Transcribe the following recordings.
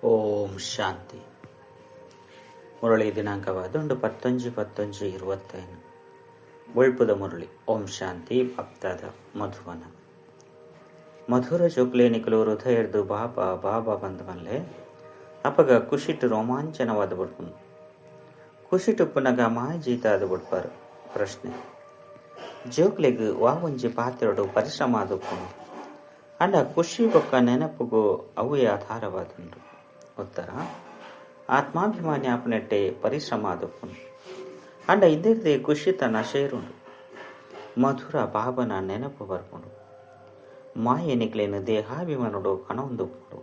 ಓಂ ಶಾಂತಿ. ಮುರಳಿ ದಿನಾಂಕವಾದ 11-11-25. ಬೊಳ್ಪುದ ಮುರಳಿ. ಓಂ ಶಾಂತಿ. ಭಕ್ತಾದ ಮಧುವನ ಮಧುರ ಜೋಕ್ಲೆ ನಿಕಲು ಹೃದಯರ್ದು ಬಾಬಾ ಬಾಬಾ ಬಂದ ಮಲ್ಲೆ ಅಪಗ ಖುಷಿಟ್ಟು ರೋಮಾಂಚನವಾದ ಬಡ್ಪುನು ಖುಷಿಟುಪ್ಪುನಗ ಮಾಯ ಜೀತಾದ ಬಡ್ಪಾರು. ಪ್ರಶ್ನೆ: ಜೋಕ್ಲೆಗ್ ವಾ ಒಂಜಿ ಪಾತ್ರಡು ಪರಿಶ್ರಮ ಆದುಪ್ಪುನು ಅಂಡ ಖುಷಿ ಬೊಕ್ಕ ನೆನಪುಗು ಅವೇ ಆಧಾರವಾದುಂಡು. ಉತ್ತರ: ಆತ್ಮಾಭಿಮಾನಿ ಆಪನೆಟ್ಟೆ ಪರಿಶ್ರಮ ಆದುಪ್ಪುನು ಅಂಡ ಇಂದಿರ್ದೆ ಖುಷಿತ ನಶೇರುಂಡು ಮಧುರ ಬಾಬನ ನೆನಪು ಬರ್ಪುಂಡು. ಮಾಯೆ ನಿಕ್ಲೇನ ದೇಹಾಭಿಮಾನುಡು ಕಣೊಂದುಪ್ಪುಂಡು.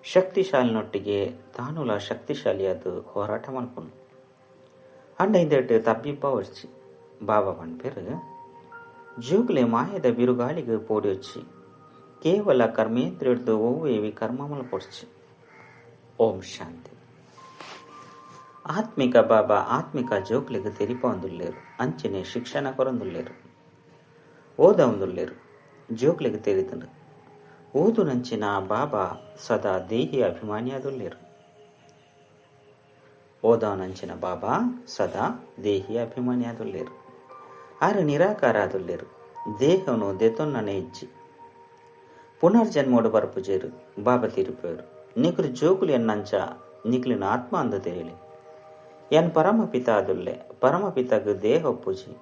ಶಕ್ತಿಶಾಲಿನೊಟ್ಟಿಗೆ ತಾನುಲ ಶಕ್ತಿಶಾಲಿಯಾದ ಹೋರಾಟ ಮಲ್ಪುಂಡು. ಅಂಡ ಇಂದೆಟ್ ತಬ್ಬಿಬ್ಬ ಒರ್ಚಿ ಬಾಬಾ ಪನ್ಪೆರ್ ಜೋಕ್ಲೆ ಮಾಯದ ಬಿರುಗಾಳಿಗೆ ಪೋಡಿಯೊಚ್ಚಿ ಕೇವಲ ಕರ್ಮೇಂದ್ರಿಯಡ್ದು ಒವ್ವೇ ವಿಕರ್ಮ ಮಲ್ಪೊಡ್ಚಿ. ಓಂ ಶಾಂತಿ. ಆತ್ಮಿಕ ಬಾಬಾ ಆತ್ಮಿಕ ಜೋಕ್ಲೆಗ್ ತೆರಿಪೊಂದುಲ್ಲೆರ್, ಅಂಚನೆ ಶಿಕ್ಷಣ ಕೊರೊಂದುಲ್ಲೆರ್, ಓದೊಂದುಲ್ಲೆರ್. ಜೋಕ್ಲೆಗ್ ತೆರಿತುಂಡು ಓದುನಂಚಿನ ಬಾಬಾ ಸದಾ ದೇಹಿ ಅಭಿಮಾನಿಯಾದುಲ್ಲೆರ್. ಓದವನಂಚಿನ ಬಾಬಾ ಸದಾ ದೇಹಿ ಅಭಿಮಾನಿಯಾದುಲ್ಲೆರ್. ಆರು ನಿರಾಕಾರ ಆದುಲ್ಲೆರ್. ದೇಹನು ದೆತೊನ್ನನೆ ಇಜ್ಜಿ. ಪುನರ್ಜನ್ಮೋಡು ಬರ್ಪುಜೆರ್. ಬಾಬಾ ತಿರುಪೇರು ನಿಕುಲು ಜೋಕುಲು ಎನ್ನಂಚ ನಿಕ್ಲಿನ ಆತ್ಮ ಅಂದ ತೆರಿಲಿ. ಎನ್ ಪರಮಪಿತ ಆದುಲ್ಲೆ. ಪರಮಪಿತಗ್ ದೇಹ ಒಪ್ಪುಜಿ.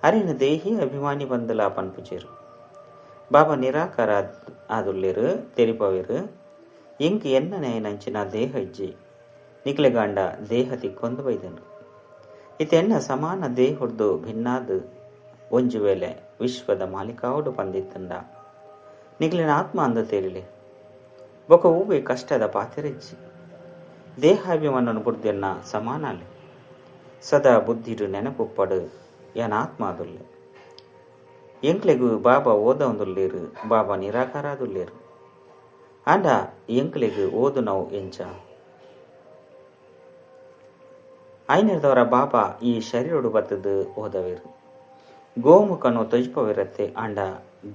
ಅರಿನ ದೇಹಿ ಅಭಿಮಾನಿ ಬಂದಲ ಪನ್ಪುಜೆರ್. ಬಾಬಾ ನಿರಾಕಾರ ಆದುಲ್ಲೆರ್ ತೆರಿಪವೇರು ಎಂಕ್ ಎನ್ನನೆ ನಂಚಿನ ದೇಹ ಇಜ್ಜಿ. ನಿಕ್ಲೆಗಾಂಡ ದೇಹ ತಿಕ್ಕೊಂದು ಬೈದನು. ಇತ್ತೆ ಎನ್ನ ಸಮಾನ ದೇಹೊಡ್ದು ಭಿನ್ನಾದ್ ಒಂಜಿ ವೇಳೆ ವಿಶ್ವದ ಮಾಲಿಕಾವಡು ಪಂದಿತ್ತಂಡ ನಿಕ್ಲಿನ ಆತ್ಮ ಅಂದ ತೇರಿಲೆ. ಬೊಕ ಹೂವೆ ಕಷ್ಟದ ಪಾತೆರಿಜ್ಜಿ. ದೇಹಾಭಿಮಾನನು ಬುಡ್ದೆನ್ನ ಸಮಾನಾಲೆ ಸದಾ ಬುದ್ಧಿಡು ನೆನಪುಪ್ಪಡು ಎನ್ ಆತ್ಮ ಆದುಲ್ಲೆ. ಎಂಕ್ಲೆಗು ಬಾಬಾ ಓದೊಂದುಲ್ಲೇರು, ಬಾಬಾ ನಿರಾಕಾರ ಆದುಲ್ಲೇರು. ಆಂಡ ಎಂಕ್ಲೆಗು ಓದು ನಾವು ಎಂಚ ಐನರ್ದವರ ಬಾಬಾ ಈ ಶರೀರಡು ಬತ್ತದು ಓದವೇರು. ಗೋಮುಖನು ತೊಜ್ಪವಿರತ್ತೆ. ಆಂಡ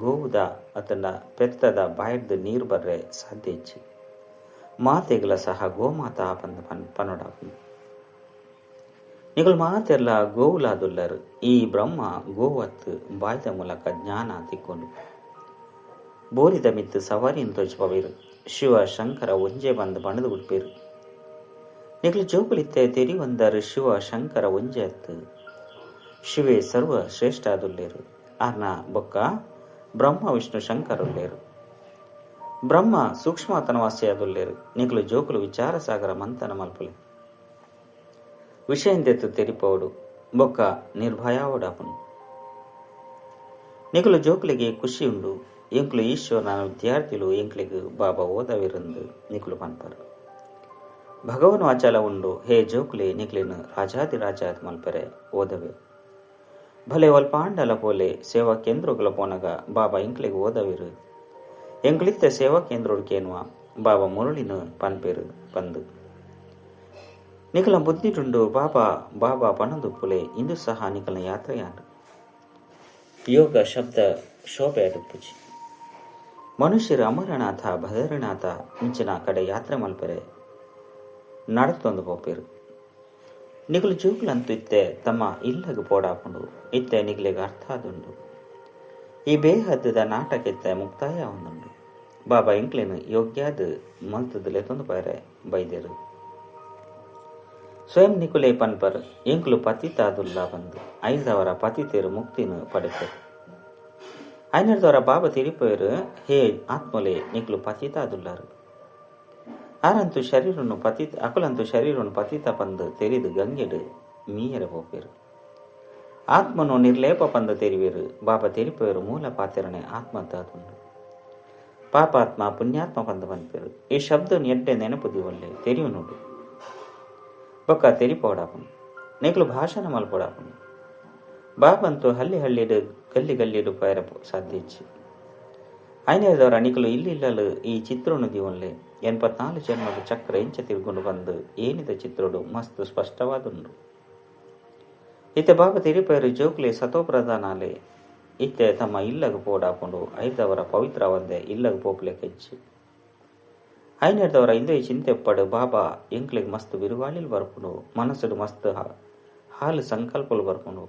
ಗೋವುದ ಅತನ ಪೆತ್ತದ ಬಾಯಿಡ್ದು ನೀರು ಬರ್ರೆ ಸಾಧ್ಯ ಇಜ್ಜಿ. ಮಾತೆಗಳ ಸಹ ಗೋಮಾತಾ ಪಂದ ಪನೊಡಾಪುಂಡು. ನಿಕುಲು ಮಾತೆರ್ಲ ಗೋವುಲಾದುಲ್ಲರು. ಈ ಬ್ರಹ್ಮ ಗೋವತ್ತು ಬಾಯ್ದ ಮೂಲಕ ಜ್ಞಾನ ತಿಕ್ಕೊಂಡು ಬೋರಿದ ಮಿತ್ತು ಸವಾರಿಯನ್ನು ತೋಜ್ಪವೇರು. ಶಿವ ಶಂಕರ ಒಂಜೆ ಬಂದು ಬಣದು ಬಿಡ್ಪೇರು. ನಿಕುಲು ಜೋಕುಲಿತ್ತೆ ತೆರಿ ಒಂದರು ಶಿವ ಶಂಕರ ಒಂಜೆ ಅತ್ತು. ಶಿವೆ ಸರ್ವ ಶ್ರೇಷ್ಠ ಆದುಲ್ಲೇರು. ಆರ್ನ ಬೊಕ್ಕ ಬ್ರಹ್ಮ ವಿಷ್ಣು ಶಂಕರುಲ್ಲೇರು. ಬ್ರಹ್ಮ ಸೂಕ್ಷ್ಮತನವಾಸಿ ಆದುಲ್ಲೇರು. ನಿಕುಲು ಜೋಕುಲು ವಿಚಾರ ಸಾಗರ ಮಂಥನ ಮಲ್ಪುಲೆ. ವಿಷಯಂದೆತ್ತು ತೆರಿಪೋಡು ಬೊಕ್ಕ ನಿರ್ಭಯಾವಡಾಪುನು. ನಿಕುಲು ಜೋಕುಲಿಗೆ ಖುಷಿ ಉಂಡು. ಎಂಕುಲು ಈಶ್ವರನ ವಿದ್ಯಾರ್ಥಿಲು. ಎಂಕ್ಲೆಗ್ ಬಾಬಾ ಓದವಿರಂದು ನಿಕುಲು ಪನ್ಪರು. ಭಗವನ್ ವಾಚಾಲ ಉಂಡು, ಹೇ ಜೋಕುಲೆ ನಿಕ್ಲಿನ ರಾಜಾದಿ ರಾಜಾದ ಮಲ್ಪೆರೆ ಓದವೆ. ಭಲೆ ಒಲ್ಪಾಂಡಲ ಪೋಲೆ ಸೇವಾ ಕೇಂದ್ರಗಳ ಪೋನಗ ಬಾಬಾ ಎಂಕ್ಲೆಗ್ ಓದವಿರು. ಎಂಕ್ಲಿತ್ತ ಸೇವಾ ಕೇಂದ್ರೊಡ್ಕೇನುವ ಬಾಬಾ ಮುರಳಿನ ಪನ್ಪೇರು ಪಂದು. ನಿಕಲ ಬುದ್ಧಿಟುಂಡು ಬಾಬಾ ಬಾಬಾ ಪಣದುಪ್ಪುಲೆ. ಇಂದು ಸಹ ನಿಕಲ ಯಾತ್ರೆಯಾಡು. ಯೋಗ ಶಬ್ದ ಶೋಭೆ ಅದುಪ್ಪುಜಿ. ಮನುಷ್ಯರು ಅಮರನಾಥ ಭದ್ರನಾಥ ಇಂಚಿನ ಕಡೆ ಯಾತ್ರೆ ಮಲ್ಪೆರೆ ನಡತೊಂದು ಪೋಪೇರು. ನಿಕಲು ಜೋಕುಲಂತೂ ಇತ್ತೆ ತಮ್ಮ ಇಲ್ಲಗ್ ಪೋಡಾಪುಂಡು. ಇತ್ತೆ ನಿಕ್ಲೆಗ್ ಅರ್ಥ ಆದುಂಡು. ಈ ಬೇಹದ್ದದ ನಾಟಕ ಇತ್ತೆ ಮುಕ್ತಾಯ ಒಂದುಂಡು. ಬಾಬಾ ಎಂಕ್ಲೆನ್ ಯೋಗ್ಯಾದ ಮಲ್ತದ ಲೆತೊಂದು ಪೈರೆ ಬೈದೇರು. ಸ್ವಯಂ ನಿಕುಲೆ ಪನ್ಪರ್ ಎಂಕ್ಲು ಪತಿತಾದುಲ್ಲ ಬಂದು ಐದವರ ಪತಿತೇರು ಮುಕ್ತಿನ ಪಡೆಪರು. ಐನರ್ದವರ ಬಾಬಾ ತಿರಿಪೇರು ಹೇ ಆತ್ಮಲೆ ನಿಕ್ಲು ಪತಿತಾದುಲ್ಲಾರು. ಆರಂತು ಶರೀರನು ಪತಿತ ಅಕುಲಂತು ಶರೀರನು ಪತಿತ ಪಂದು ತೆರಿದು ಗಂಗೆಡು ಮೀಯರ ಪೋಪೇರು. ಆತ್ಮನು ನಿರ್ಲೇಪ ಪಂದ ತೆರಿವೇರು. ಬಾಬಾ ತೆರಿಪೇರು ಮೂಲ ಪಾತೆರನೆ ಆತ್ಮದ್ದಾದುಂಡು. ಪಾಪಾತ್ಮ ಪುಣ್ಯಾತ್ಮ ಪಂದ ಪನ್ಪೇರು. ಈ ಶಬ್ದ ಎಡ್ಡೆ ನೆನಪು ದಿವಲ್ಲೆ ತೆರಿಯುನುಡು ಬೊಕ್ಕ ತೆರಿಪೋಡಾಪುನು. ನಿಕ್ಲು ಭಾಷಣ ಮಲ್ಪೋಡಾಪುನು. ಬಾಬಂತು ಹಳ್ಳಿ ಹಳ್ಳಿಡು ಗಲ್ಲಿ ಗಲ್ಲಿಡು ಪೈರ ಸಾಧ್ಯ ಇಜ್ಜಿ. ಐನದವರ ನಿಕಲು ಇಲ್ಲಿಲ್ಲಲು ಈ ಚಿತ್ರನು ದಿವನ್ಲೆ 84 ಜನ್ಮದ ಚಕ್ರ ಇಂಚ ತಿರುಗೊಂಡು ಬಂದು ಏನಿದ ಚಿತ್ರೋಡು ಮಸ್ತ್ ಸ್ಪಷ್ಟವಾದುಂಡು. ಇತ್ತೆ ಬಾಬಾ ತಿರುಪೇರು ಜೋಕ್ಲೆ ಸತೋಪ್ರಧಾನಾಲೆ ಇತ್ತೆ ತಮ್ಮ ಇಲ್ಲಗ್ ಪೋಡಾಪುಂಡು. ಐದವರ ಪವಿತ್ರ ಒಂದೆ ಇಲ್ಲಗ್ ಪೋಪುಲೆ ಕೆಜ್ಜಿ. ಐನೆಡ್ದವರ ಇಂದೇ ಚಿಂತೆ ಪಡು ಬಾಬಾ ಎಂಕ್ಲೆಗ್ ಮಸ್ತ್ ಬಿರುಗಾಳಿಲ್ ಬರ್ಪುಂಡು, ಮನಸ್ಸುಡು ಮಸ್ತ್ ಹಾಲು ಸಂಕಲ್ಪಲು ಬರ್ಪುಂಡು.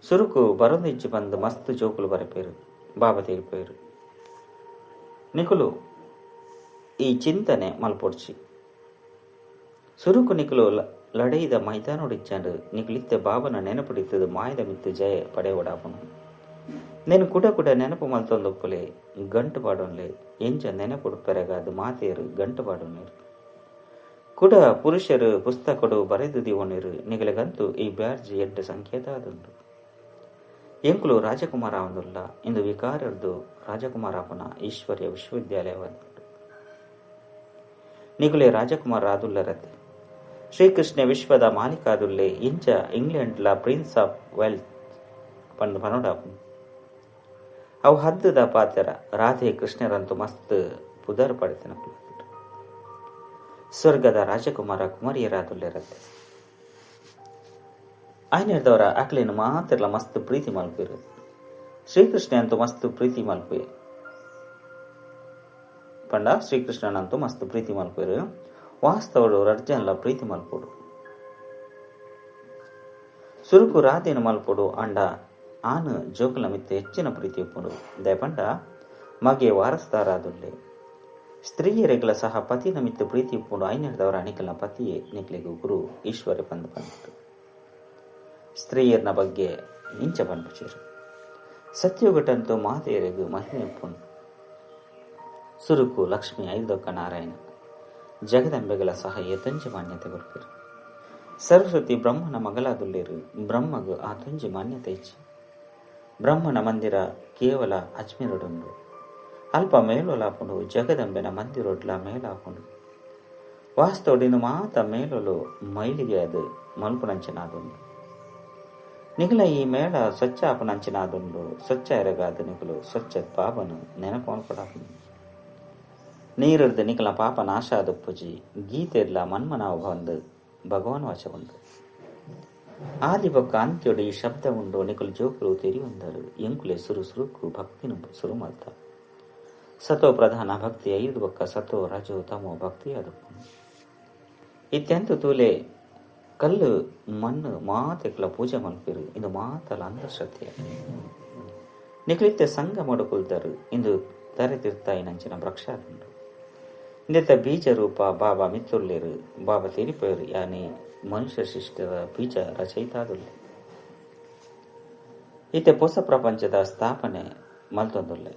ಸುರುಕು ಬರೊಂದಿಜ್ಜಿ ಬಂದು ಮಸ್ತ್ ಜೋಕುಲು ಬರಪೇರು. ಬಾಬಾ ತೀರ್ಪೇರು ನಿಕುಲು ಈ ಚಿಂತನೆ ಮಲ್ಪೊಡ್ಚಿ. ಸುರುಕು ನಿಕುಲು ಲಡೈದ ಮೈದಾನೊಡಿಜ್ಜಂಡು ನಿಕುಲಿತ್ತೆ ಬಾಬನ ನೆನಪುಡಿತ್ತದು ಮಾಯದ ಮಿತ್ತು ಜಯ ಪಡೆವಡಾಪುನು. నేను ಕುಡ ಕುಡ ನೆನಪು ಮಲ್ತೊಂದುಪ್ಪುಲೆ ಗಂಟು ಪಾಡೊನ್ಲೆ ಎಂಚ ನೆನಪುಡು ಪೆರಗಾದ್ ಮಾತೆಯರು ಗಂಟು ಪಾಡೊನ್ನೇರು. ಕುಡ ಪುರುಷರು ಪುಸ್ತಕಡು ಬರೆದು ದಿವೊನೇರು. ನಿಗಲೆಗಂತೂ ಈ ಬ್ಯಾರ್ಜಿ ಎಡ್ಡೆ ಸಂಕೇತ ಆದುಂಡು. ಎಂಕುಲು ರಾಜಕುಮಾರ ಆವೊಂದುಲ್ಲ ಇಂದು ವಿಕಾರರ್ದು ರಾಜಕುಮಾರಾಪುನ ಈಶ್ವರ್ಯ ವಿಶ್ವವಿದ್ಯಾಲಯವಾದುಂಡು. ನಿಗುಲೆ ರಾಜಕುಮಾರ ಆದುಲ್ಲರತೆ. ಶ್ರೀಕೃಷ್ಣ ವಿಶ್ವದ ಮಾಲೀಕಾದುಲ್ಲೆ ಇಂಚ ಇಂಗ್ಲೆಂಡ್ಲ prince of wealth ಪಂದ್ ಪನೊಡಾಪುಂಡು. ಅವು ಹದ್ದದ ಪಾತೆರ. ರಾಧೆ ಕೃಷ್ಣರಂತೂ ಮಸ್ತ್ ಪುದರ್ ಪಡೆತನಕುಲು. ಸ್ವರ್ಗದ ರಾಜಕುಮಾರ ಕುಮಾರಿಯರಾದುಲ್ಲೆರತ್ತೆ. ಆಯ್ನೆಡ್ದವರ ಅಕ್ಲೇನು ಮಾತೆರ್ಲ ಮಸ್ತ್ ಪ್ರೀತಿ ಮಲ್ಪಿರು. ಶ್ರೀಕೃಷ್ಣ ಅಂತೂ ಮಸ್ತ್ ಪ್ರೀತಿ ಮಲ್ಪೆ ಪಂಡ ಶ್ರೀಕೃಷ್ಣನಂತೂ ಮಸ್ತ್ ಪ್ರೀತಿ ಮಲ್ಪಿರು. ವಾಸ್ತವಡು ರಡ್ಜನ್ಲ ಪ್ರೀತಿ ಮಲ್ಪೊಡು. ಸುರುಕು ರಾಧೆನು ಮಲ್ಪೊಡು ಅಂಡ ಆನು ಜೋಕುಲ ಮಿತ್ತ ಹೆಚ್ಚಿನ ಪ್ರೀತಿ ಉಪ್ಪುಂಡು. ದಯಪಂಡ ಮಗೆ ವಾರಸ್ದಾರಾದುಲ್ಲೆ. ಸ್ತ್ರೀಯರೆಗ್ಲ ಸಹ ಪತಿನ ಮಿತ್ತ ಪ್ರೀತಿ ಉಪ್ಪುಂಡು. ಐನೆಡ್ದವರ ಅಣಿಕಲ್ನ ಪತಿಯೇ ನಿಕ್ಲೆಗ್ ಗುರು ಈಶ್ವರ ಪಂದ್ ಪಂಡು. ಸ್ತ್ರೀಯರ್ನ ಬಗ್ಗೆ ಇಂಚ ಪನ್ಪುಚೇರು. ಸತ್ಯುಗಟಂತೂ ಮಾತೆಯರೆಗ್ ಮಹಿಮೆ ಉಪ್ಪುಂಡು. ಸುರುಕು ಲಕ್ಷ್ಮಿ ಐದೊಕ್ಕ ನಾರಾಯಣ ಜಗದಂಬೆಗಳ ಸಹ ಏತೊಂಜಿ ಮಾನ್ಯತೆ ಕೊರ್ಪೆರು. ಸರಸ್ವತಿ ಬ್ರಹ್ಮನ ಮಗಲಾದುಲ್ಲೇರು. ಬ್ರಹ್ಮಗ್ ಆತೊಂಜಿ ಮಾನ್ಯತೆ ಇಚ್ಚಿ. ಬ್ರಹ್ಮನ ಮಂದಿರ ಕೇವಲ ಅಜ್ಮೀರುಡುಂಡು. ಅಲ್ಪ ಮೇಲೊಲಾಪುಂಡು. ಜಗದಂಬೆನ ಮಂದಿರೊಡ್ಲ ಮೇಲಾಪುಂಡು. ವಾಸ್ತವಡಿನ ಮಾತ ಮೇಲೊಲು ಮೈಲಿಗೆ ಅದು ಮಲ್ಪುನಂಚಿನಾದುಂಡು. ನಿಗಲ ಈ ಮೇಳ ಸ್ವಚ್ಛ ಆಪುನಂಚಿನಾದುಂಡು. ಸ್ವಚ್ಛ ಎರಗಾದ ನಿಗಲು ಸ್ವಚ್ಛ ಪಾಪನು ನೆನಪು ಮಲ್ಪಡಾಪುಂಡು. ನೀರುಡ್ದು ನಿಕಲ ಪಾಪ ನಾಶ ಆದುಪ್ಪುಜಿ. ಗೀತೆಡ್ಲ ಮನ್ಮನಾವ ಬಂದು ಭಗವಾನ್ ವಾಚ ಉಂಡು. ಆದಿ ಬೊಕ್ಕ ಅಂತ್ಯೊಡು ಈ ಶಬ್ದ ಉಂಡು. ನಿಕುಲು ಜೋಕುಲು ತೆರಿಯೊಂದರು. ಎಂಕುಲೆ ಸುರು ಸುರುಕು ಭಕ್ತಿನು ಸುರು ಮಲ್ತ. ಸತೋ ಪ್ರಧಾನ ಭಕ್ತಿ ಐದು ಬೊಕ್ಕ ಸತೋ ರಜೋ ತಮೋ ಭಕ್ತಿ ಆದುಪ್ಪುಂಡು. ಇತ್ಯಂತು ತೂಲೆ ಕಲ್ಲು ಮಣ್ಣು ಮಾತೆಕ್ಲ ಪೂಜೆ ಮಲ್ಪಿರು. ಇಂದು ಮಾತಲ ಅಂಧಶ್ರದ್ಧೆ. ನಿಕಲಿತ್ತೆ ಸಂಘ ಮಡುಕುಲ್ದರು. ಇಂದು ತರೆ ತಿರ್ತಾಯಿನಂಚಿನ ವೃಕ್ಷ ಆದುಂಡು. ಇಂದೆತ್ತ ಬೀಜ ರೂಪ ಬಾಬಾ ಮಿತ್ತುಲ್ಲೇರು. ಬಾಬಾ ತೀರಿಪೇರು ಯಾನಿ ಮನುಷ್ಯ ಶಿಷ್ಟದ ಬೀಜ ರಚಯಿತಾದುಲ್ಲೆ. ಇತ್ತೆ ಹೊಸ ಪ್ರಪಂಚದ ಸ್ಥಾಪನೆ ಮಲ್ತೊಂದುಲ್ಲೆ.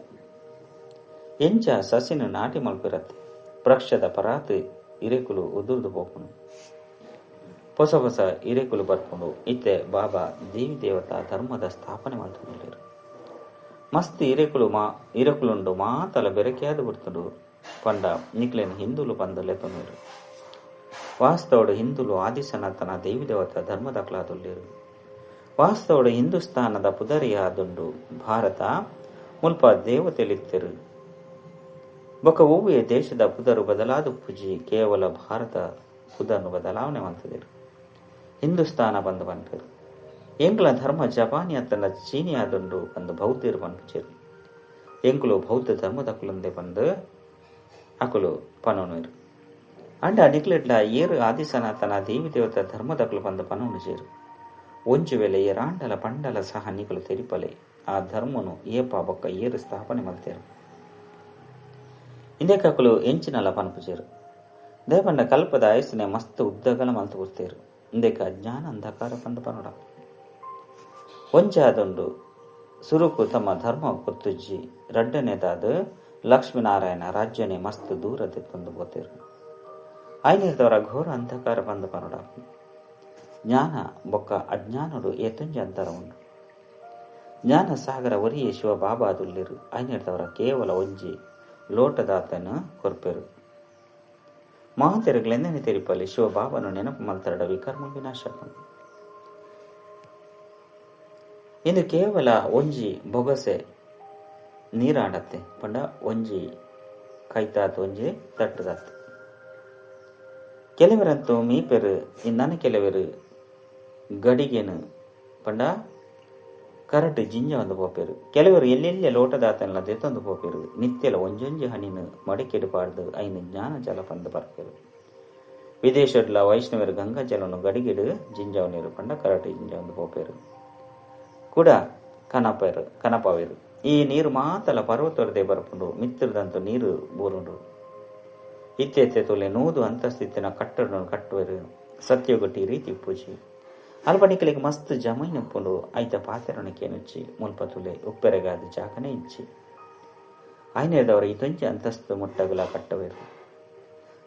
ಎಂಚ ಸಸಿನ ನಾಟಿ ಮಲ್ಪಿರತ್ತೆ. ವೃಕ್ಷದ ಪರಾತ್ ಇರೆಕುಲು ಉದುರ್ದು ಪೋಪುಂಡು. ಹೊಸ ಹೊಸ ಇರೆಕುಲು ಬರ್ಪುಂಡು. ಇತ್ತೆ ಬಾಬಾ ದೇವಿ ದೇವತಾ ಧರ್ಮದ ಸ್ಥಾಪನೆ ಮಲ್ತೊಂದುಲ್ಲೇರು. ಮಸ್ತ್ ಇರೆಕುಲುಂಡು ಮಾತಲ ಬೆರಕೆಯಾದ ಬಿಡ್ತುಂಡು. ಪಂಡ ನಿಕ್ಲೇನ್ ಹಿಂದೂಲು ಪಂದು ಲೆತ್ತೊಂದೇರು. ವಾಸ್ತವಡು ಹಿಂದೂಲು ಆದಿ ಸನಾತನ ದೇವಿ ದೇವತಾ ಧರ್ಮದಕ್ಲಾದುಲ್ಲೇರು. ವಾಸ್ತವಡು ಹಿಂದೂಸ್ತಾನದ ಪುದರಿಯಾದುಂಡು ಭಾರತ ಮುಲ್ಪ ದೇವತೆಲಿತ್ತೆರು. ಬೊಕ ಒವ್ವೆ ದೇಶದ ಪುದರು ಬದಲಾದ ಪೂಜಿ ಕೇವಲ ಭಾರತ ಪುದರ್ನು ಬದಲಾವಣೆ ಮಂತದಿರು. ಹಿಂದೂಸ್ತಾನ ಬಂದು ಪನ್ಪೆರು. ಎಂಕ್ಲ ಧರ್ಮ ಜಪಾನಿ ಅತ್ತನ ಚೀನಿ ಆದುಂಡು ಬಂದು ಬೌದ್ಧರು ಪನ್ಪುಚೆರು. ಎಂಕುಲು ಬೌದ್ಧ ಧರ್ಮದಕುಲಂದೆ ಬಂದು ಅಕುಲು ಪನೊನುವೆರು. ಅಂಡ ನಿಕ್ಲೆಡ್ಲ ಏರು ಆದಿ ಸನಾತನ ದೇವಿ ದೇವತಾ ಧರ್ಮದಕುಲು ಬಂದು ಪನೊನುಜೇರು. ಒಂಜು ವೇಳೆ ಏರಾಂಡಲ ಪಂಡಲ ಸಹ ನಿಕುಲು ತೆರಿಪಲೆ ಆ ಧರ್ಮನು ಏಪ ಬೊಕ್ಕ ಏರು ಸ್ಥಾಪನೆ ಮಲ್ತೇರು. ಇಂದೆಕಕುಲು ಎಂಚಿನಲ ಪನ್ಪುಜೇರು. ದೇಪಂಡ ಕಲ್ಪದ ಆಯಸ್ಸಿನ ಮಸ್ತ್ ಉದ್ದಗಲ ಮಲ್ತು ಕೊರ್ತೇರು. ಇಂದೆಕ ಜ್ಞಾನ ಅಂಧಕಾರ ಪಂದು ಪನೊಡ. ಒಂಜಾದುಂಡು ಸುರುಕು ತಮ್ಮ ಧರ್ಮ ಕೊತ್ತುಜ್ಜಿ. ರಡ್ಡನೇದಾದ ಲಕ್ಷ್ಮೀನಾರಾಯಣ ರಾಜ್ಯನೇ ಮಸ್ತ್ ದೂರ ತಂದು ಬೋತೇರು. ಐನೇದವರ ಘೋರ ಅಂಧಕಾರ ಬಂದು ಪನೊಡ. ಜ್ಞಾನ ಬೊಕ್ಕ ಅಜ್ಞಾನುಡು ಏತೊಂಜಿ ಅಂತರ ಉಂಡು. ಜ್ಞಾನ ಸಾಗರ ಒರಿಯೇ ಶಿವ ಬಾಬಾದುಲ್ಲೇರು. ಐನೇದವರ ಕೇವಲ ಒಂಜಿ ಲೋಟದಾತನ ಕೊರ್ಪೆರು. ಮಾತೆರುಗಳೆಂದನೆ ತೆರಿಪಲ್ಲಿ ಶಿವ ಬಾಬನು ನೆನಪು ಮಲ್ತರಡ ವಿಕರ್ಮ ವಿನಾಶ. ಇಂದು ಕೇವಲ ಒಂಜಿ ಬೊಗಸೆ ನೀರಾಡತ್ತೆ ಪಂಡ ಒಂಜಿ ಕೈತಾತ್ ಒಂಜಿ ತಟ್ಟದಾತ್. ಕೆಲವರಂತೂ ಮೀಪೆರು ಇನ್ನನ ಕೆಲವರು ಗಡಿಗೆನು ಪಂಡ ಕರಟ್ ಜಿಂಜ ಒಂದು ಪೋಪೇರು. ಕೆಲವರು ಎಲ್ಲೆಲ್ಲ ಲೋಟದಾತನ್ಲ ದೆತ್ತೊಂದು ಪೋಪೇರು. ನಿತ್ಯಲ ಒಂಜೊಂಜಿ ಹಣಿನ ಮಡಿಕೆಡು ಪಾಡ್ದು ಐನು ಜ್ಞಾನ ಜಲ ಪಂದು ಬರ್ಪೇರು. ವಿದೇಶಡ್ಲ ವೈಷ್ಣವರು ಗಂಗಾ ಜಲನು ಗಡಿಗೆಡು ಜಿಂಜವನೀರು ಪಂಡ ಕರಟ್ ಜಿಂಜ ಒಂದು ಪೋಪೇರು ಕೂಡ ಕನಪೇರು ಕನಪವೇರು. ಈ ನೀರು ಮಾತಲ ಪರ್ವತೊರದೆ ಬರ್ಪುಂಡು. ಮಿತ್ರದಂತ ನೀರು ಬೋರುಂಡು. ಇತ್ತೆತ್ತೆ ತೊಲೆ ನೂದು ಅಂತಸ್ತಿತ್ತಿನ ಕಟ್ಟಡವನ್ನು ಕಟ್ಟುವರು. ಸತ್ಯಗೊಟ್ಟಿ ರೀತಿ ಪೂಜೆ ಅಲ್ಪನಿಕಲಿಗೆ ಮಸ್ತ್ ಜಮೀನು ಉಪ್ಪುಂಡು. ಐತ ಪಾತೆರಣಕ್ಕೇನುಚ್ಚಿ ಮುಲ್ಪ ತುಲೆ ಉಪ್ಪೆರೆಗಾದ ಜಾಗನೇ ಇಚ್ಚಿ ಆಯ್ನೇದವರ ಇದೊಂಜಿ ಅಂತಸ್ತು ಮುಟ್ಟಗಲ ಕಟ್ಟವೇರು.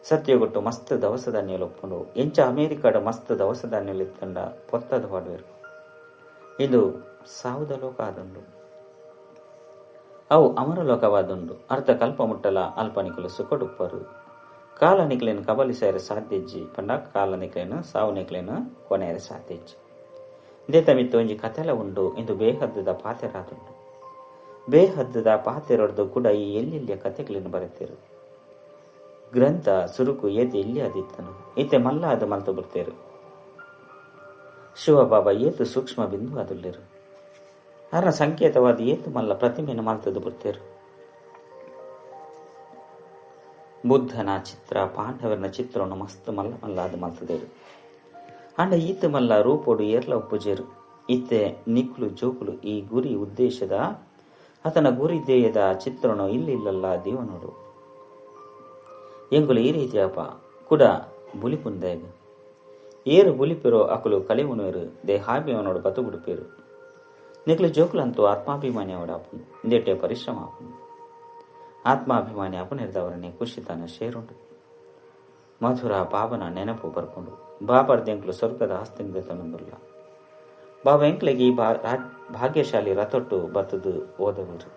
ಸತ್ಯಗೊಟ್ಟು ಮಸ್ತ್ ದವಸ ಧಾನ್ಯలు ಉಪ್ಪುಂಡು. ಎಂಚ ಅಮೇರಿಕಾಡ ಮಸ್ತ್ ದವಸ ಧಾನ್ಯలు ಇತ್ತಂಡ ಪೊತ್ತದ ಪಾಡುವೆರು. ಇದು ಸಾವುದ ಲೋಕ ಆದುಂಡು. ಅವು ಅಮರಲೋಕವಾದುಂಡು. ಅರ್ಧ ಕಲ್ಪ ಮುಟ್ಟಲ ಅಲ್ಪನಿಕಲು ಸುಖಡುಪ್ಪರು. ಕಾಲ ನಿಕ್ಲೇನು ಕಬಲಿಸಾರ ಸಾಧ್ಯಜ್ಜಿ ಪಂಡ ಕಾಲ ನಿಕ್ಲೇನು ಸಾವು ನಿಕ್ಲೇನು ಕೊನೆಯರ ಸಾಧ್ಯಜ್ಜಿ. ಇದೇ ತಮಿತ್ತು ಒಂಜಿ ಕಥೆಲ ಉಂಡು. ಇಂದು ಬೇಹದ್ದದ ಪಾತೆರಾದುಂಡು. ಬೇಹದ್ದದ ಪಾತೆರೊಡ್ದು ಕೂಡ ಈ ಎಲ್ಲೆಲ್ಲಿಯ ಕಥೆಗಳನ್ನು ಬರೆತೇರು. ಗ್ರಂಥ ಸುರುಕು ಏತೆ ಎಲ್ಲಿ ಅದಿತ್ತನು ಇತ್ತೆ ಮಲ್ಲ ಅದು ಮಲ್ತು ಬರ್ತೇರು. ಶಿವಬಾಬಾ ಏತು ಸೂಕ್ಷ್ಮ ಬಿಂದು ಅದುಲ್ಲೇರು. ಅರ್ನ ಸಂಕೇತವಾದ ಏತು ಮಲ್ಲ ಪ್ರತಿಮೆಯನ್ನು ಮಲ್ತದ್ದು ಬರ್ತೇರು. ಬುದ್ಧನ ಚಿತ್ರ ಪಾಂಡವರನ ಚಿತ್ರವನ್ನು ಮಸ್ತ್ ಮಲ್ಲ ಮಲ್ಲ ಅದು ಮಲ್ತದೇರು. ಅಂಡ ಈತ ಮಲ್ಲ ರೂಪೋಡು ಏರ್ಲ ಒಪ್ಪುಜೇರು. ಇತ್ತೆ ನಿಕ್ಲು ಜೋಕುಲು ಈ ಗುರಿ ಉದ್ದೇಶದ ಆತನ ಗುರಿ ಧ್ಯೇಯದ ಚಿತ್ರನು ಇಲ್ಲಿಲ್ಲಲ್ಲ ದೇವನೋಡು. ಎಂಗುಲು ಈ ರೀತಿಯಪ್ಪ ಕೂಡ ಬುಲಿಪುಂದೇಗ ಏರು ಬುಲಿಪಿರೋ ಅಕಲು ಕಲಿವುನೇರು ದೇಹಾಭಿಮಾನೋಡು ಬತುಗುಡುಪೇರು. ನಿಕ್ಲು ಜೋಕುಲಂತೂ ಆತ್ಮಾಭಿಮಾನಿ ಅವಡಾಪುನು. ಇಂದೆಟ್ಟೆ ಪರಿಶ್ರಮ ಆಪುನು. ಆತ್ಮಾಭಿಮಾನಿ ಅಪನಿರ್ದವರನ್ನೇ ಖುಷಿತಾನ ಶೇರುಂಡು. ಮಧುರ ಬಾಬನ ನೆನಪು ಬರ್ಕೊಂಡು ಬಾಬರ್ದೆಂಕ್ಲು ಸ್ವರ್ಗದ ಆಸ್ತಿಂದ ತನ್ನೊಂದುಲ್ಲ. ಬಾಬಾ ಎಂಕ್ಲೆಗೆ ಈ ಭಾಗ್ಯಶಾಲಿ ರಥೊಟ್ಟು ಬತ್ತದು ಓದವರು.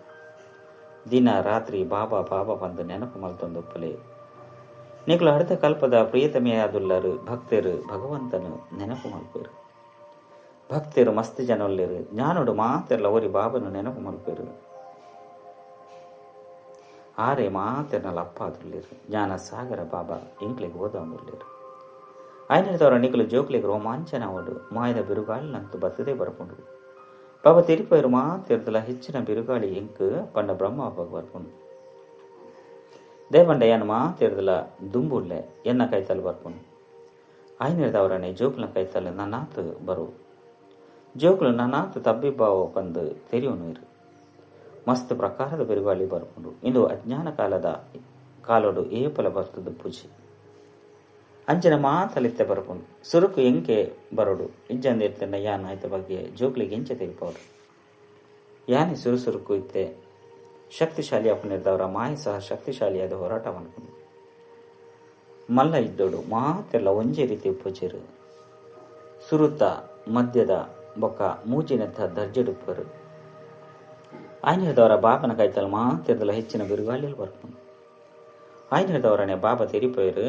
ದಿನ ರಾತ್ರಿ ಬಾಬಾ ಬಾಬಾ ಬಂದು ನೆನಪು ಮಲ್ತೊಂದೊಪ್ಪಲೆ. ನಿಕ್ಲು ಅರ್ಧ ಕಲ್ಪದ ಪ್ರಿಯತಮೆಯಾದುಲ್ಲರು ಭಕ್ತರು ಭಗವಂತನು ನೆನಪು ಮಲ್ಪೇರು. ಭಕ್ತರು ಮಸ್ತ್ ಜನೊಲ್ಲೇರು. ಜ್ಞಾನೋಡು ಮಾತೆಲ್ಲ ಓರಿ ಬಾಬನು ನೆನಪು ಮಲ್ಪೇರು. ಆರೆ ಮಾತೆರ್ನಲ್ಲ ಅಪ್ಪ ಅದುಲ್ಲೇರು. ಜ್ಞಾನ ಸಾಗರ ಬಾಬಾ ಎಂಕ್ಲೆಗೆ ಓದೊಂದುಲ್ಲೇರು. ಆಯ್ನದವರ ನಿಕಲು ಜೋಕ್ಲೆಗೆ ರೋಮಾಂಚನ ಅವಡು. ಮಾಯದ ಬಿರುಗಾಳಿನಂತೂ ಬತ್ತದೇ ಬರಪುಂಡು. ಬಾಬಾ ತಿರುಪೈರು ಮಾತೆರ್ದಲ ಹೆಚ್ಚಿನ ಬಿರುಗಾಳಿ ಎಂಕ್ ಪಂಡ ಬ್ರಹ್ಮ ಬಾಬಾಗ ಬರ್ಪುಂಡು. ದೇವಂಡ ಯಾನ್ ಮಾತೆರ್ದಲ ದುಂಬುಲ್ಲೆ ಎನ್ನ ಕೈತಲ್ ಬರ್ಪುಂಡು. ಆಯ್ನದವರನೆ ಜೋಕ್ಲ ಕೈತಲ್ ನನ್ನಾತು ಬರು. ಜೋಕ್ಲು ನನ್ನಾತು ತಬ್ಬಿಬ್ಬಾವೋ ಪಂದು ತೆರಿಯುನುಯಿರು. ಮಸ್ತ್ ಪ್ರಕಾರದ ಬಿರುಗಾಳಿ ಬರ್ಪುಂಡು. ಇಂದು ಅಜ್ಞಾನ ಕಾಲದ ಕಾಲೋಡು ಏಪಲ ಬರ್ತದ ಪೂಜೆ ಅಂಚಿನ ಮಾತಲಿತ್ತೆ ಬರ್ಪುಂಡು. ಸುರುಕು ಎಂಕೆ ಬರೋಡು ಇಜ್ಜಂದ ಇರ್ತಂಡ ಯಾನ್ ಆಯ್ತ ಬಗ್ಗೆ ಜೋಕ್ಲಿಗೆ ಎಂಚೆ ತೆರಿಪವರು. ಯಾನೆ ಸುರು ಸುರುಕು ಇತ್ತೆ ಶಕ್ತಿಶಾಲಿ ಅಪ್ಪನಿರ್ದವರ ಮಾಯ ಸಹ ಶಕ್ತಿಶಾಲಿಯಾದ ಹೋರಾಟ ಮಾಡ್ಕೊಂಡು ಮಲ್ಲ ಇದ್ದೋಡು ಮಾತೆಲ್ಲ ಒಂಜೇ ರೀತಿ ಪೂಜೆರು. ಸುರುತ ಮದ್ಯದ ಬೊಕ್ಕ ಮೂಜಿನಂಥ ದರ್ಜೆಡುಪ್ಪರು. ಆಯ್ನದವರ ಬಾಬನ ಕೈತಲ್ ಮಾತೆರ್ದಲ ಹೆಚ್ಚಿನ ಬಿರುಗಾಳಿಯಲ್ಲಿ ಬರ್ಪುಂಡು. ಆಯ್ನದವರನೆ ಬಾಬಾ ತೆರಿಪೋಯರು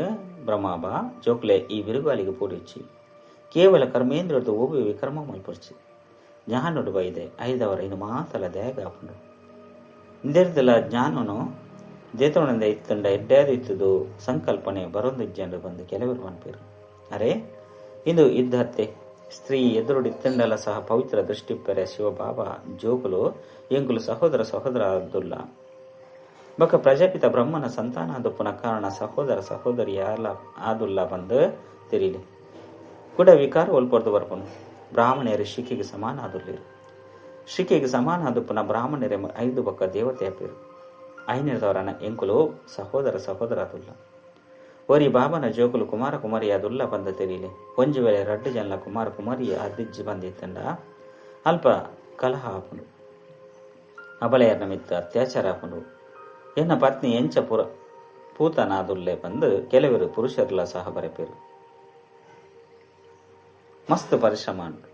ಬ್ರಹ್ಮಾಬಾ ಜೋಕ್ಲೆ ಈ ಬಿರುಗಾಳಿಗೆ ಪೂಡಿಚ್ಚಿ ಕೇವಲ ಕರ್ಮೇಂದ್ರದ್ದು ಓಬಿ ವಿಕರ್ಮ ಮಲ್ಪರ್ಚಿ ಜ್ಞಾನೋಡು ಬೈದೆ ಐದವರ ಇನ್ನು ಮಾತಲ ದೇಗ ಆಪುಂಡು. ಇಂದೆರ್ದಲ ಜ್ಞಾನನು ದೇತೋಣಂದ ಇತ್ತಂಡ ಎಡ್ಡಾದು ಇತ್ತದು ಸಂಕಲ್ಪನೆ ಬರೊಂದು ಜನರು ಬಂದು ಕೆಲವರು ಮನ್ಪೇರು. ಅರೆ ಇಂದು ಇದ್ದತ್ತೆ ಸ್ತ್ರೀ ಎದುರುಡಿ ಇತ್ತಂಡಲ ಸಹ ಪವಿತ್ರ ದೃಷ್ಟಿ ಪೆರೆ ಶಿವಬಾಬಾ ಜೋಕುಲು ಎಂಕುಲು ಸಹೋದರ ಸಹೋದರ ಅದುಲ್ಲ. ಬಕ ಪ್ರಜಾಪಿತ ಬ್ರಹ್ಮನ ಸಂತಾನ ದುಪ್ಪುನ ಕಾರಣ ಸಹೋದರ ಸಹೋದರಿ ಆದುಲ್ಲ ಬಂದು ತೆರೀಲಿ. ಕೂಡ ವಿಕಾರ ಒಲ್ಪೊರ್ದು ಬರ್ಪುನು. ಬ್ರಾಹ್ಮಣರು ಶಿಖೆಗೆ ಸಮಾನ ಆದುಲ್ಲೇರು. ಶಿಖೆಗೆ ಸಮಾನ ಆದುಪ್ಪುನ ಬ್ರಾಹ್ಮಣರ ಐದು ಬಕ್ಕ ದೇವತೆ ಅಪೇರು. ಐನದವರನ ಎಂಕುಲು ಸಹೋದರ ಸಹೋದರ ಆದುಲ್ಲ. ಒರಿ ಬಾಬನ ಜೋಕುಲು ಕುಮಾರ ಕುಮಾರಿ ಆದುಲ್ಲ ಬಂದ ತೆರೀಲಿ. ಒಂಜಿ ವೇಳೆ ರಡ್ಡು ಜನಲ ಕುಮಾರ ಕುಮಾರಿ ಅದಿಜ್ಜಿ ಬಂದಿತ್ತಂಡ ಅಲ್ಪ ಕಲಹ ಆಪುಂಡು. ಅಬಲೆಯರ್ನ ಮಿತ್ತ ಅತ್ಯಾಚಾರ ಆಪುಂಡು. ಎನ್ನ ಪತ್ನಿ ಎಂಚ ಪೂತನಾದುಲ್ಲೆ ಬಂದು ಕೆಲವರು ಪುರುಷರ್ಲ ಸಹ ಬರೆಪೇರು. ಮಸ್ತ್ ಪರಿಶ್ರಮ ಉಂಟು.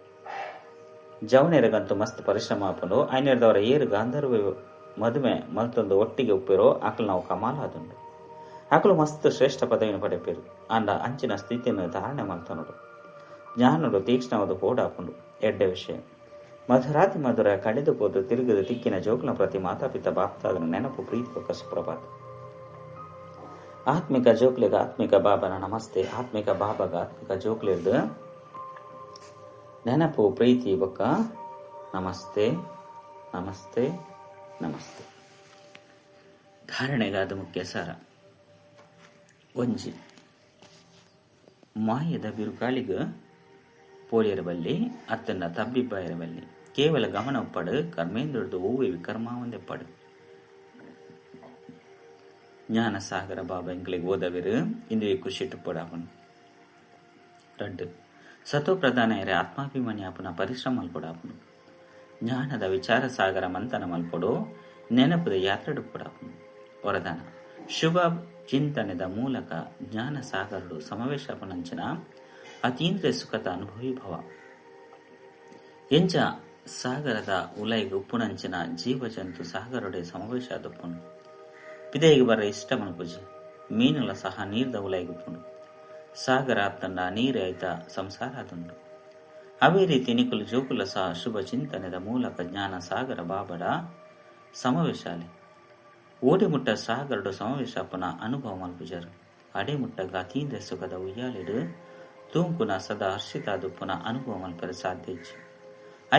ಜವನೆರಗಂತೂ ಮಸ್ತ್ ಪರಿಶ್ರಮ ಆಪುಂಡು. ಐನೇರ್ದವರ ಏರು ಗಾಂಧರ್ವ ಮದುವೆ ಮಲ್ತೊಂದು ಒಟ್ಟಿಗೆ ಉಪ್ಪಿರೋ ಆಕಲು ನಾವು ಕಮಾಲ ಆದುಂಡು. ಆಕಲು ಮಸ್ತ್ ಶ್ರೇಷ್ಠ ಪದವಿಯನ್ನು ಪಡೆಪೇರು. ಅಂಡ ಅಂಚಿನ ಸ್ಥಿತಿಯನ್ನು ಧಾರಣೆ ಮಲ್ತನೋಡು. ಜ್ಞಾನೋಡು ತೀಕ್ಷ್ಣವಾದ ಪೋಡಾಪುಂಡು. ಎಡ್ಡೆ ವಿಷಯ ಮಧುರಾತಿ ಮಧುರ ಕಳೆದು ಹೋದು ತಿರುಗದು ತಿಕ್ಕಿನ ಜೋಕ್ಲ ಪ್ರತಿ ಮಾತಾಪಿತ ಬಾಪ್ತಾದನ ನೆನಪು ಪ್ರೀತಿ ಬೊಕ್ಕ ಸುಪ್ರಭಾತ. ಆತ್ಮಿಕ ಜೋಕ್ಲೆಗ್ ಆತ್ಮಿಕ ಬಾಬನ ನಮಸ್ತೆ. ಆತ್ಮಿಕ ಬಾಬಾಗ ಆತ್ಮಿಕ ಜೋಕ್ಲೆರ್ದು ನೆನಪು ಪ್ರೀತಿ ಬೊಕ್ಕ ನಮಸ್ತೆ ನಮಸ್ತೆ ನಮಸ್ತೆ. ಧಾರಣೆಗಾದ ಮುಖ್ಯ ಸಾರ. ಒಂಜಿ ಮಾಯದ ಬಿರುಗಾಳಿಗ ಪೋಲಿಯರಬಲ್ಲಿ ಅತ್ತನ್ನ ತಬ್ಬಿಬ್ಬಾಯರಬಲ್ಲಿ ಕೇವಲ ಗಮನ ಒಪ್ಪಡು ಕರ್ಮೇಂದ್ರದ್ದು ಓವೆ ವಿಕರ್ಮ ಒಂದೆಪ್ಪಡು. ಜ್ಞಾನಸಾಗರ ಬಾಬಾ ಎಂಕ್ಲೆಗ್ ಓದವಿರು ಇಂದುವೆ ಖುಷಿಟುಪ್ಪಡಾಪುಂಡು. ರಡ್ಡ್ ಸತೋ ಪ್ರಧಾನ ಎರೆ ಆತ್ಮಾಭಿಮಾನಿ ಆಪುನ ಪರಿಶ್ರಮ ಮಲ್ಪೊಡಾಪುಂಡು. ಜ್ಞಾನದ ವಿಚಾರ ಸಾಗರ ಮಂಥನ ಮಲ್ಪೊಡು ನೆನಪುದ ಯಾತ್ರೆಡುಪ್ಪೊಡಾಪುಂಡು. ವರದಾನ ಶುಭ ಚಿಂತನೆದ ಮೂಲಕ ಜ್ಞಾನ ಸಾಗರಡು ಸಮಾವೇಶಪನಂಚಿನ ಅತೀಂದ್ರಿಯ ಸುಖದ ಅನುಭವಿ ಭವ. ಎಂಚ ಸಾಗರದ ಉಲೈಗ್ ಉಪ್ಪುನಂಚಿನ ಜೀವಜಂತು ಸಾಗರೊಡೆ ಸಮಾವೇಶ ಆದುಪ್ಪುಂಡು. ಪಿದೈಗ್ ಬರ ಇಷ್ಟ ಮಲ್ಪುಜಿ ಮೀನುಲ ಸಹ ನೀರ್ದ ಉಲೈಗ್ ಉಪ್ಪುಂಡು. ಸಾಗರ ಆತ್ತಂಡ ನೀರೇ ಐತ ಸಂಸಾರ ಆದುಂಡು. ಅವೇ ರೀತಿ ನಿಕುಲು ಜೋಕುಲ ಸಹ ಶುಭ ಚಿಂತನೆದ ಮೂಲಕ ಜ್ಞಾನ ಸಾಗರ ಬಾಬಡ ಸಮಾವೇಶಾಲೆ ಓಡಿಮುಟ್ಟ ಸಾಗರಡು ಸಮಾವೇಶಪ್ಪನ ಅನುಭವ ಮಲ್ಪುಜರು. ಅಡೆಮುಟ್ಟಗ ಅತೀಂದ್ರಿಯ ಸುಖದ ಉಯ್ಯಾಲೆಡು ತೂಂಕುನ ಸದಾ ಹರ್ಷಿತಾದುಪ್ಪುನ ಅನುಭವ ಮಲ್ಪರೆ ಸಾಧ್ಯ ಇಜ್ಜಿ.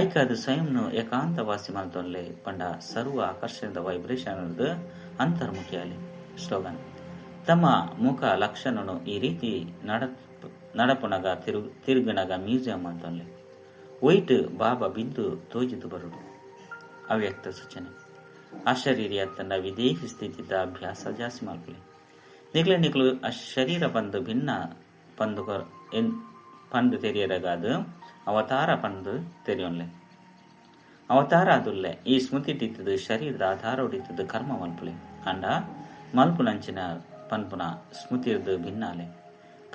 ಐಕಾದು ಸ್ವಯಂನು ಏಕಾಂತವಾಸಿ ಮಲ್ತೊನ್ಲೆ ಪಂಡ ಸರ್ವ ಆಕರ್ಷಣದ ವೈಬ್ರೇಷನ್ ಅಂತರ್ಮುಖಿಯಾಲೆ. ಸ್ಲೋಗನ್: ತಮ್ಮ ಮುಖ ಲಕ್ಷಣನು ಈ ರೀತಿ ನಡಪುನಗ ತಿರುಗುನಗ ಮ್ಯೂಸಿಯಂ ಮಲ್ತೊನ್ಲೆ ಒಯ್ಟ್ ಬಾಬಾ ಬಿಂದು ತೋಜಿದು ಬರುಡು. ಅವ್ಯಕ್ತ ಸೂಚನೆ: ಅಶರೀರಿ ಅತ್ತಂಡ ವಿದೇಹಿ ಸ್ಥಿತಿದ ಅಭ್ಯಾಸ ಜಾಸ್ತಿ ಮಲ್ಪುಲೆ. ನಿಕ್ಲೆ ನಿಕ್ಲು ಶರೀರ ಬಂದು ಭಿನ್ನ ಪಂದು ಪಂದು ತೆರಿಯರಗಾದು ಅವತಾರ ಪಂದು ತೆರಿಯೊನ್ಲೆ. ಅವತಾರ ಅದುಲ್ಲೆ ಈ ಸ್ಮೃತಿ ಇತ್ತಿದ್ದು ಶರೀರದ ಆಧಾರ ಕರ್ಮ ಮಲ್ಪುಲೆ. ಅಂಡ ಮಲ್ಪುನಂಚಿನ ಪನ್ಪುನ ಸ್ಮೃತಿರ್ದು ಭಿನ್ನಾಲೆ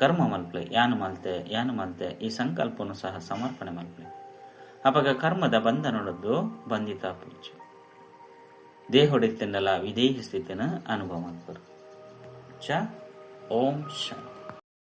ಕರ್ಮ ಮಲ್ಪುಲೆ. ಯಾನು ಮಲ್ತೆ ಯಾನು ಮಲ್ತೆ ಈ ಸಂಕಲ್ಪನು ಸಹ ಸಮರ್ಪಣೆ ಮಲ್ಪುಲೆ. ಅಪಗ ಕರ್ಮದ ಬಂಧನೊಡದ್ದು ಬಂಧಿತ ಪೂಜು ದೇಹೊಡೆತ್ತಿಂಡಲ ವಿದೇಹಿ ಸ್ಥಿತಿನ ಅನುಭವ ಮಲ್ಪರು. ಚ ಓಂ ಶಾಂತಿ.